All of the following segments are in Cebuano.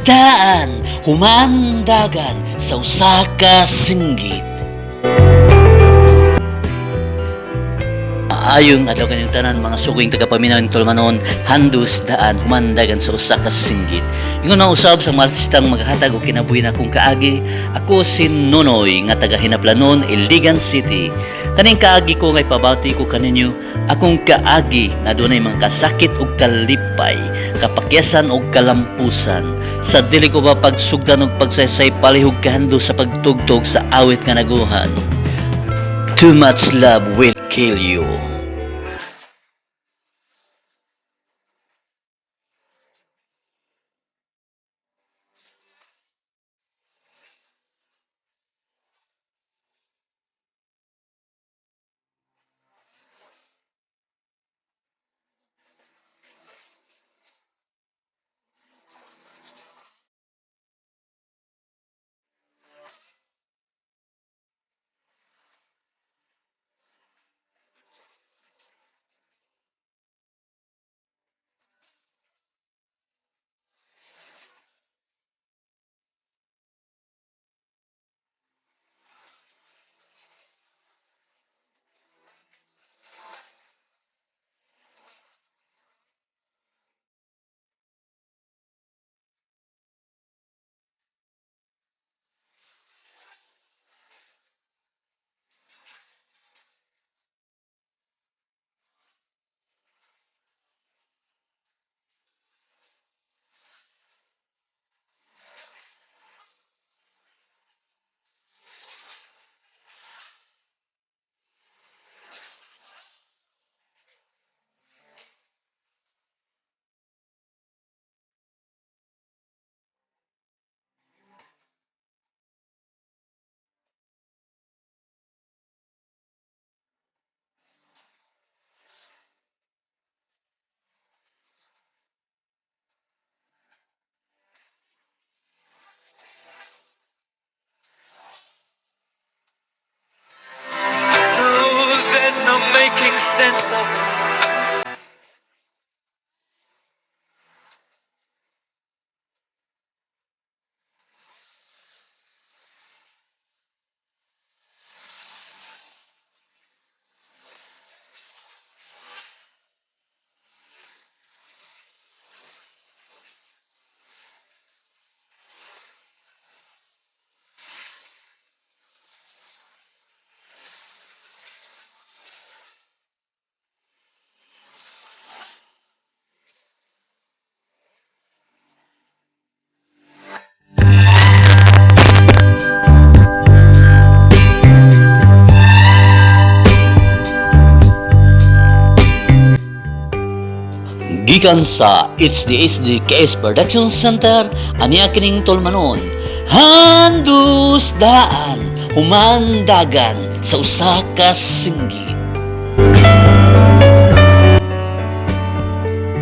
Handus daan, humandagan sa usa ka singgit. Aayong adlaw kaninyong tanan, mga suking tagapaminaw ning Tulumanon, handus daan humandagan sa usa ka singgit. Ingon na usab sa mga artistang maghatag og kinabuhi na akong kaagi, ako si Nonoy nga taga Hinaplanon, Iligan City. Kaning kaagi ko nga ipabati ko kaninyo, akong kaagi nga dunay mga kasakit ug kalipay, kapakyasan ug kalampusan. Sa dili ko ba pagsugdan og pagsaysay, palihog kahandus sa pagtugtog sa awit nga naguhan. Too much love will kill you. No, there's no making sense of it. Gikan sa HDHD KS Production Center, aniya kining Tulumanon. Handus daan, humandagan sa usa ka singgit.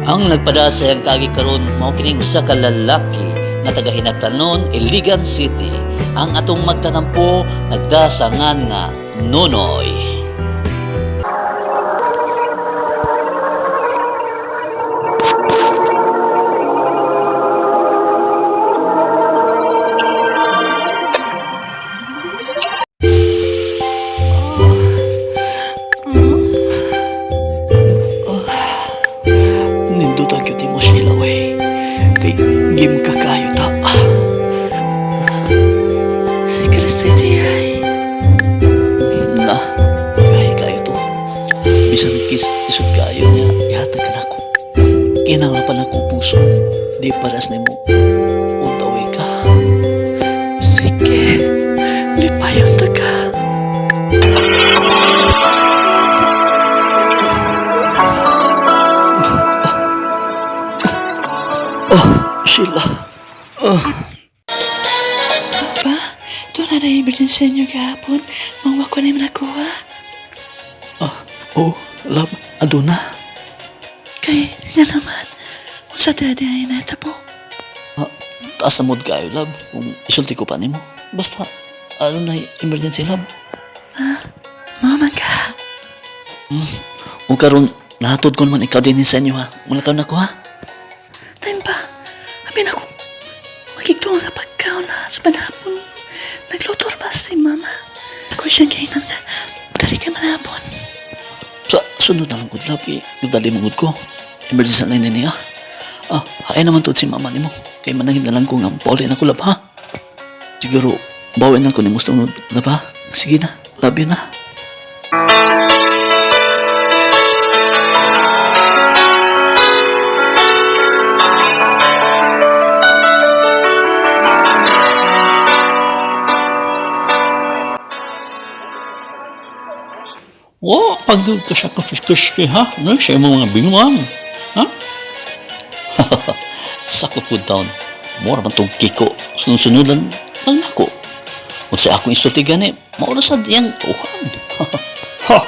Ang nagpada sa iyang kaagi karon mao kining usa ka lalaki nga taga Hinaptanon, Iligan City. Ang atong magtatampo nagdasangan nga Nonoy. Nindot ang cute mo, Sheila, wey. Kay game ka kayo ta. Si Christine ay. Na, gahi kayo to. Bisan kiss isod kayo niya, ihatag ka na ako. Kinanglapan ako puso. Di paras nimo. Untaway ka. Sige, lipayon ta ka. Oh, Sheila. Pa, doon na na-emergency inyo gahapon. Mangwa ko na yung nakuha. Ah, oh, love, aduna. Kay, nga naman. Unsa daddy ay natabo. Ah, taas na mood kayo, love. Kung isulti ko pa nimo. Basta, ano na emergency, love. Mao man ka. Kung karon nahatod ko naman ikaw din sa inyo, ha. Mula ka na ko, ha. Time pa. Abi na ko. Sa panahapon, nagluto ba si mama? Ako siyang kainan nga, dali ka manahapon. Sa sunod na lang gud love kay nagdali mo gud ko. Emergency na niya. Ah, ay naman tuod si mama nimo. Kay manangin na lang ko nga pauli na ko love ha. Siguro bawi na ko nimo sa sunod love ha. Sige na, love you na. Wa, pagod ka sa kuskus ha? Ano siya mo mga binuang? Ha? Sakto po down. Mura man tong kiko. Sunod-sunod lang, lang nako. Unsa akong isulti gani, maura sa diyang tuhan. Ha!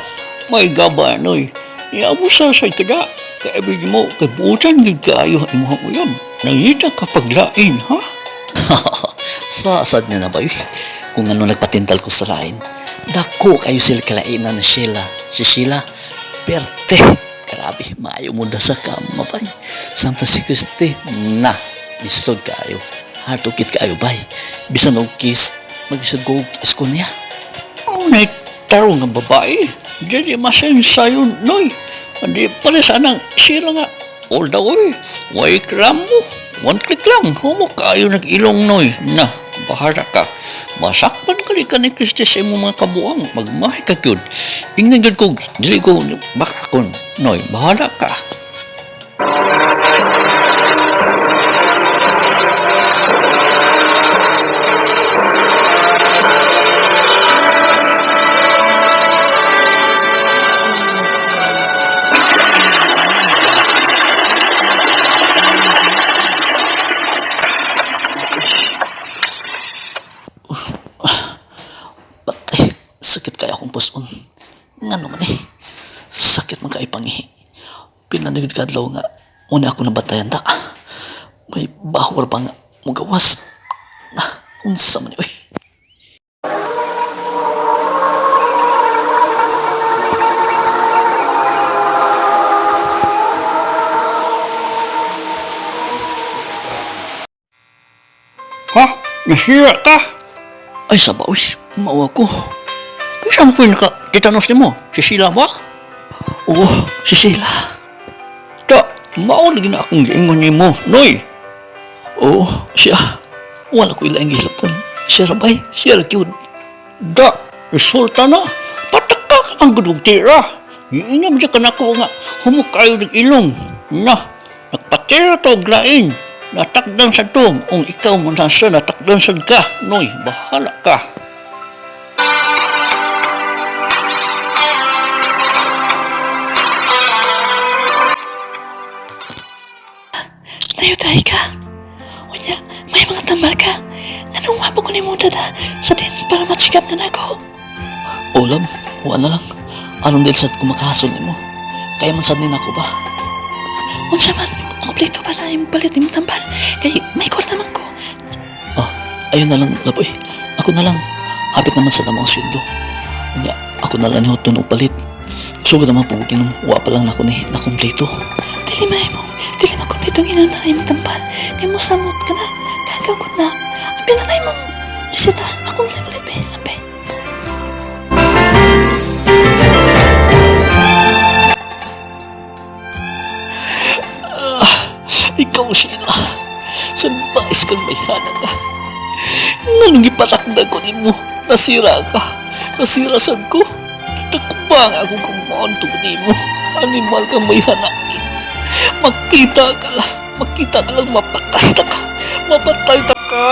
May gaba, noy. Iabusa sa itaga. Kaibig mo, kabutan gid kaayo ang imong uyon. Nangita ka paglain, ha? Sa asad niya na ba yun? Kung ano nagpatintal ko sa lain. Dako kayo sila kalainan na Sheila. Si Sheila, perte. Grabe, maayo mo na sa kama bay. Samtang si Christy, na, lisod kayo. Hartukit kayo bay. Bisan og kiss, magisod ko og kiss ko niya. Ang tarong nga babae. Dili masensayon, noy. Di pala sanang sila nga. All the way. Way kram mo. One click lang. Humo kayo nag-ilong, noy. Na, bahala ka. Masakpan ka rin ka ni Kristi sa imong mga kabuang. Magmahi ka gyud. Ingnan gyud ko, dili ko bakakon. Noy, bahala ka. Patay, sakit kaya akong puson. Nga naman eh. Sakit man kay pangihi. Pinanigid kadlaw nga, una ako nabatayan ta. May bahor pa nga, mugawas. Na, unsa man ni oy. Ha? Nasira ka? Ay sabaw, uy, mawa ko. Kaya mo naka titanos nimo? Si Sheila ba? Oo, si Sheila. Ta, mao lagi na akong giingon nimo, noy. Oo, siya. Wala ko ilang gilapon. Siya ra bay, siya ra gyud. Da, resulta na. Patak ka ang gudong tira. Giinom siya kanako nga, humukayo ng ilong. Na, nagpatira to og lain. Natakdan sa to, ung ikaw mo nasa natakdan sad ka. Noy, bahala ka. Nayutay ka. Unya, may mga tambal ka. Nganong wapo ko ni mo dada sa din para matsikap ka na ako. O love, wala lang. Aron dil sad ko makahasol nimo. Kaya man sad ni nako ba? Unsa man, kompleto pa na yung palit ni tambal. Kay may kwarta man ko. Ah, ayun na lang, love, oy. Ako na lang. Hapit naman sa namang sweldo. Unya, ako na lang ni Hotnon og palit. Sugod naman po ginom, wa pa lang nako ni nakumpleto. Dili mahimo, dili makumpleto ang ina na imong tambal. Kay mo samot ka na, gagaw ko na. Ambi na na imong reseta. Ako na lang palit be, ambi. Ikaw, Sheila. San bais kang mayhanan na? Nganong ipatakda ko nimo? Nasira ka. Nasira sad ko. Takbang akong kagmaon tungod nimo. Animal kang mayhana. Makita ka lang. Makita ka lang mapatay ta ka. Mapatay ta ka.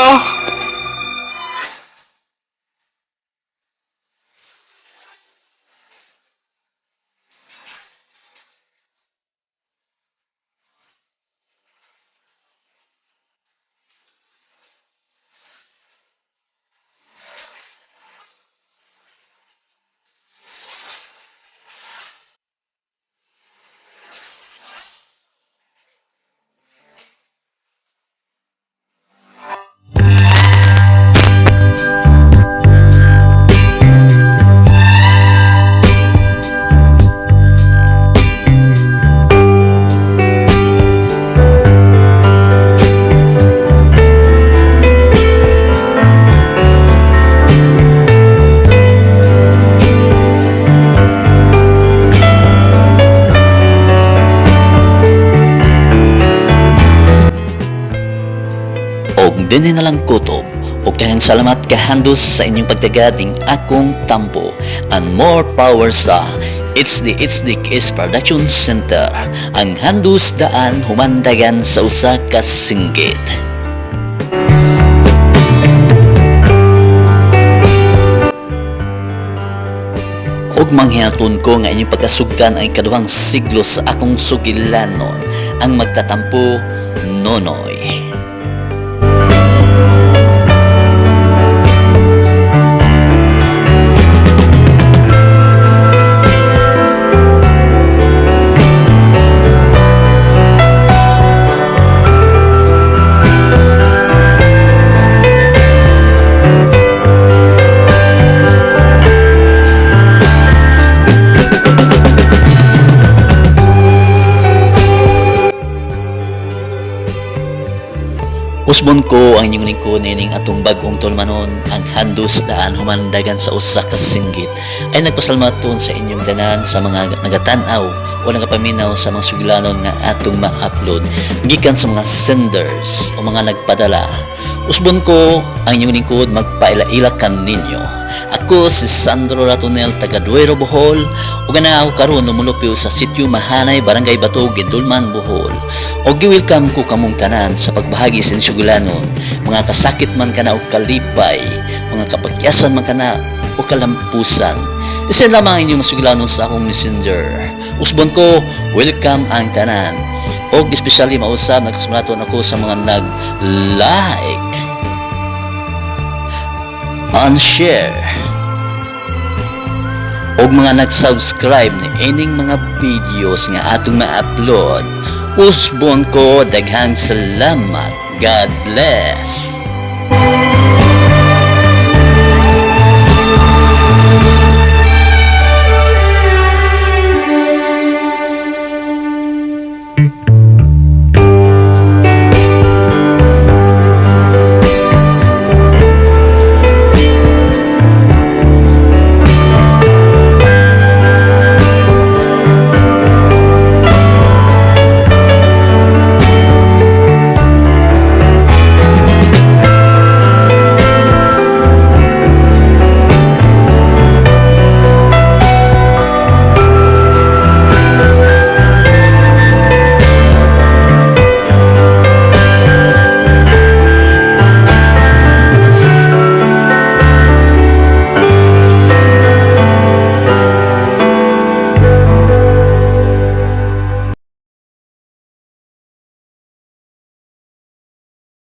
Dinhi na lang kutob. Ug daghang salamat kahandos sa inyong pagtagad ning akong tampo and more power sa It's the HDKS Production Center. Ang handus daan humandagan sa usa ka singgit. Ug manghiaton ko nga inyong pagkasugdan ang ikaduhang siglo sa akong sugilanon, ang magtatampo, Nonoy. Usbon ko ang inyong lingkod nining atong bag-ong tulumanon, ang handus daan humandagan sa usa ka singgit, ay nagpasalamaton sa inyong tanan sa mga nagatan-aw o nagapaminaw sa mga sugilanon nga atong ma-upload gikan sa mga senders o mga nagpadala. Usbon ko ang inyong lingkod, magpaila-ila kan ninyo. Ako si Sandro Ratonel, taga Duero, Bohol, ug ana ako karon lumulupyo sa Sitio Mahanay, Barangay Bato, Guindulman, Bohol. Og gi-welcome ko kamong tanan sa pagbahagi sa inyong sugilanon, mga kasakit man kana o kalipay, mga kapakyasan man kana o kalampusan. I-send lamang ang inyong masugilanon sa akong Messenger. Usbon ko, welcome ang tanan. Og especially mausab nagkasumalaton ako sa mga nag-like and share og mga nag-subscribe ni ining mga videos nga atong ma-upload. Usbon ko, daghang salamat. God bless.